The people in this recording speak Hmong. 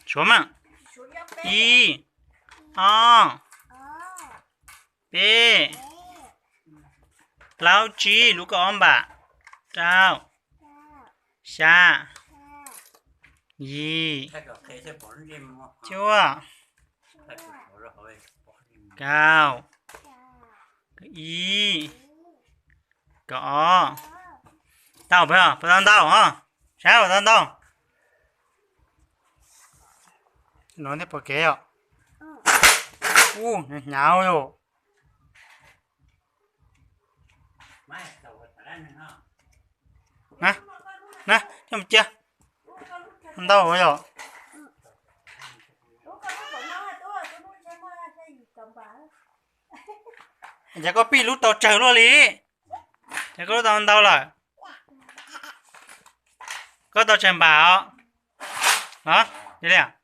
Tshuav mas. Ib, ob, peb, plaub tsib, lub kaum ob npam, rau, xya, yim, cuaj, kaum, ib, kaum ob. Tau peb, puas tau ntau os? Saib puas tau ntau. No nej pom kev os. Ub, hnyav yom. Na, na, coj mus cia. Ntau yom. Ces koj pij lub tau tsawg luaj li? Ces koj lub tau ntau lawm. Koj tau tsawg npam os? Los, li a?